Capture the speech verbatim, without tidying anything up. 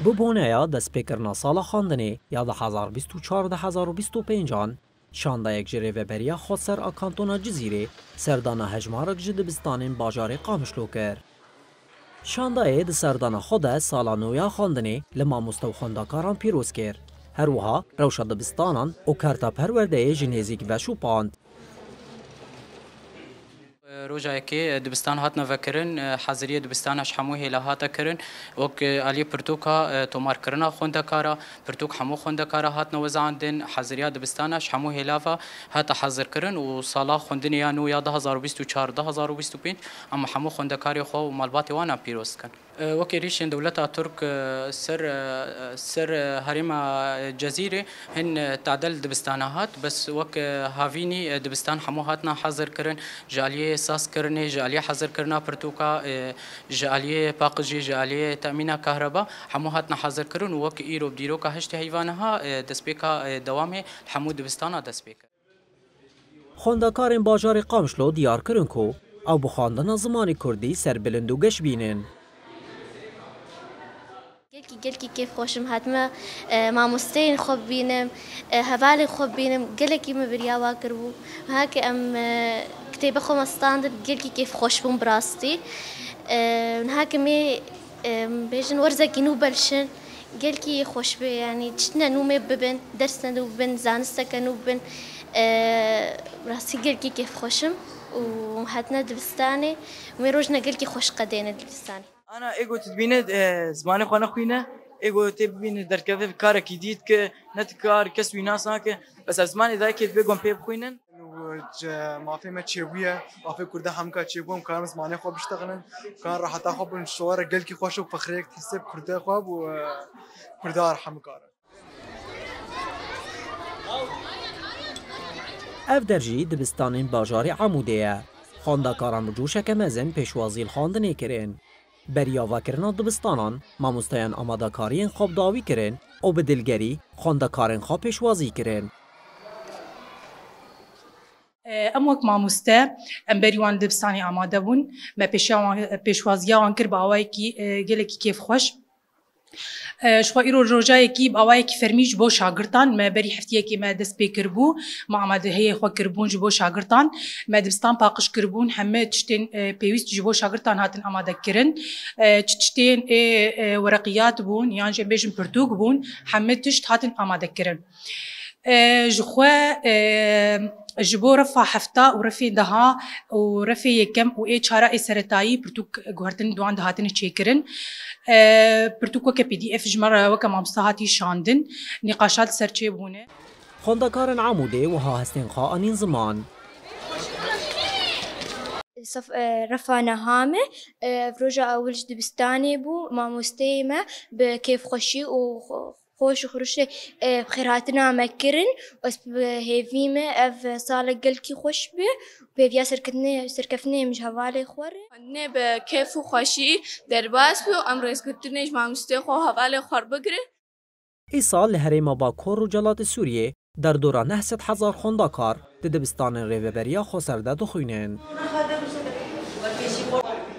Bi boneya destpêkirina sala xwendinê ya du hezar bîst û çar du hezar û bîst û pênc an, şandayek ji Rêveberiya Xweser a Kantona Cizîrê serdana hejmarek ji dibistanên bajarê Qamişlo kir. Şandayê di serdana xwe de sala nû ya xwendinê li mamoste û xwendekaran pîroz kir. Her wiha rewşa dibistanan û kerta perwerdeyê ji nêzîk veşûpand. Roja yekê dibistan hatine vekirin, heziriyê dibistana ji hemû hêla hate kirin. Wek aliyê pirtûka tomarkirina xwendekara, pirtûk hemû xwendekara hatine wezandin, heziriya dibistana ji hemû hêla ve hate hezirkirin û sala xwendinê ya nû ya du hezar û bîst û çar du hezar û bîst û pênc em hemû xwendekarê xwe û malbatê wan a pîroz dikin. Wek êrîşên dewleta Tirk ser, ser herêma Cezîrê hin tadel dibistana hat, bes wek havînî dibistan hemû hatina hezirkirin, ji aliyê sazkirinê, ji aliyê hezirkirina pirtûka, ji aliyê paqijî, ji aliyê temîna kahreba hemû hatina hezirkirin û wek îro bi dîroka heştê heyva niha destpêka dewamê li hemû dibistana dest pê kir. Xwendekarên bajarê Qamişlo diyar kirin ku ew bi xwendina zimanê kurdî serbilind û geş bînin. Gelkî, gelkî kêfxweş im. Hatime, e, mamosteyên xwe bibînim, e, hevalên xwe bibînim. Gelekî min biriya wa kiribû. Niha ke em, e, kitêbe xwe me standin, gelkî kêfxweş bûm bi rastî. E, niha ke me, e, bêjin werzekî nû belşin, gelkî xweş be, yanî tiştine nû me bibin, dersine nû bibin, zanisteke nû bibin. E, rastî gelkî kêfxweş im û hatine dibistanê. Wê rojine gelkî xweş qedêne dibistanê. Ana ê ku tu dibîne, e, zimanê xwe nexwîne, ê ku tê bibîne derkeve karekî dî dike, ne tu kar kes wî nas nake. Bes ev zimanê dayikê divê ku em pê bixwînin. Û ji mafê me çêbûye, mafê Kurda hemka çêbû, em karin zimanê xwe biştexilin, karin reheta xwe bin, şewere gelkî xweş û fexriyek dihise bi Kurdê xwe û, e, Kurda re hemkar e. Ev der jî dibistanên bajarê Amûdê ye. Xwendekaran bi coşeke mezin pêşwazî li xwendinê kirin. Beriya vekirina dibistanan, mamosteyan amadekariyên xwe bi dawî kirin û bi dilgerî xwendekarên xwe pêşwazî kirin. Em wek mamoste, em berî wan dibistanê amade bûn. Me pêşiya wan, pêşwaziya wan kir bi awayekî, e, gelekî kêfxweş. E, ji xwe îro rojayekî bi awayekî fermî ji bo şagirtan, me berî heftiyekê me dest pê kiribû, me amadehiyê xwe kiribûn ji bo şagirtan. Me dibistan paqij kiribûn, hemî tiştên, e, pêwîst ji bo şagirtan hatin amade kirin. E, çi tiştên ê, e, wereqiyat bûn, yan jî em bêjin pirtûk bûn, hemî tişt hatin amade kirin. E, ji xwe, e, ji bo refa hefta û refê deha û refê yekem û ê çara ê seretayî pirtûk guhertin di wan de hatine çêkirin. E, pirtûk weke P D F ji me re weke mamoste hatî şandin, nîqaşat li ser çêbûne. Xwendekarên Amûdê wiha hestên xwe anîn ziman. Sef, e, refa niha me, e, ev roja ewil ji dibistanê bû. Mamosteyê me bi kêfxweşî û xweş û xuruşê, e, bi xêrhatina me kirin. Ez bi hêvî me ev salek gelkî xweş be. Pêviya serketinê, serkeftinê em ji hevalê xwe re. Xwendinê bi kêf û xweşî derbas bû. Em rêzgirtinê ji mamostê xwe û hevalê xwe re bigirin. Îsal li herêma Bakur Rojhelatê Sûriyê derdora neh sed hezar xwendekar di dibistanên Rêveberiya Xweser de dixwînin.